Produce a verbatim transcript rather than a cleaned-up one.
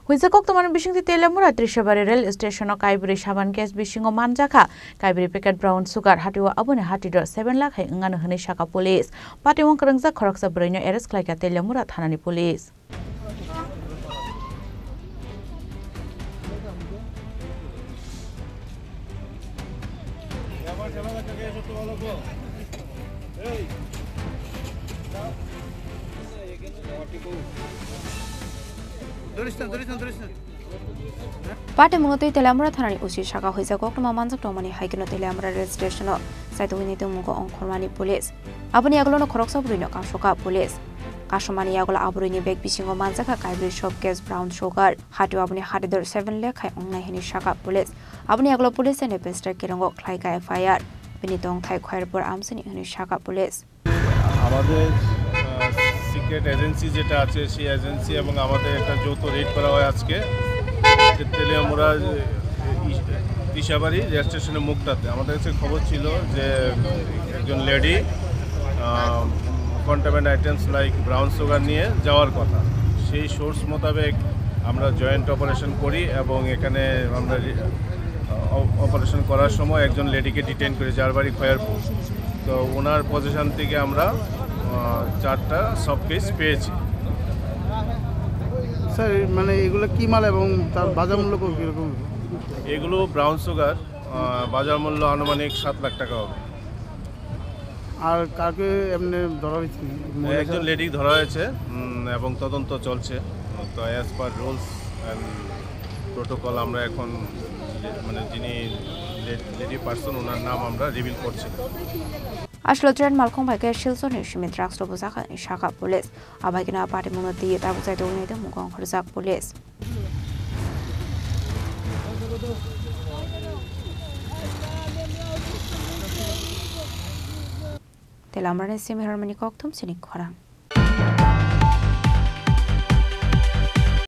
Huijak koktwmani bisingtwi Teliamura Trishabari rail station-o kaibrwi saban case bisingo manjakha, kaibrwi packet brown sugar, hatio aboni hati dor seven lakh hai wngmano hwnwi sakha police. Patimung kwrwngjak khoroksa bwrwino arrest khlaikha Teliamura thanani police. Patimungno twi Teliamura thanani O C saka huijak koktwma manjak tongmani hai kheno Teliamura rail station-o saitugwini tongmungo ongkhormani police. Aboni yagulono khoroksa bwrwino kasokha police. Kasomani yagulo a bwrwini bag bisingo manjakha kaibrwi soft case brown sugar. Hatio aboni hati dor seven lakh hai wngnai hwnwi sakha police. Aboni yagulo police and investor kerongo khlaikha F I R. Bini tongthai Khoyerpur amchini hwnwi sakha police. আমাদের, আহ, secret agency যেটা আছে, সেই এজেন্সি এবং আমাদের একটা যৌথ রেড করা হয় আজকে। তে-, তেলিয়ামুড়া, আহ, ইস-, দিশাবাড়ি রেল স্টেশনের মুখটাতে। আমাদের কাছে খবর ছিল যে একজন লেডি, আহ, contraband items like brown sugar নিয়ে যাওয়ার কথা। সেই সোর্স মোতাবেক আমরা জয়েন্ট অপারেশন করি এবং এখানে আমরা রি-, অ-, অপারেশন করার সময় একজন লেডিকে ডিটেইন করি, যার বাড়ি খয়েরপুর। তো ওনার পজিশন থেকে আমরা, আহ, চারটা সফট কেস পেয়েছি। স্যার, মানে এগুলো কি মাল এবং তার বাজার মূল্য কত, কিরকম? এগুলো ব্রাউন সুগার, আহ, বাজার মূল্য আনুমানিক সাত লাখ টাকা হবে। আর কাউকে এমনি ধরা হয়েছে? একজন লেডি ধরা হয়েছে, উম, এবং তদন্ত চলছে। তো as per rules and protocol আমরা এখন যে, মানে যিনি লে-, লেডি পার্সন, ওনার নাম আমরা রিভিল করছি না। Aswk train malkhung bai khe Silchar ni simi drugs rw bwjakha hwnwi sakha police. Abai kheno a patimungno twiwi tabuk chai tongwi tongmung ongkhorjak police. Tei lamrani simi hormani kokthum chini khorang.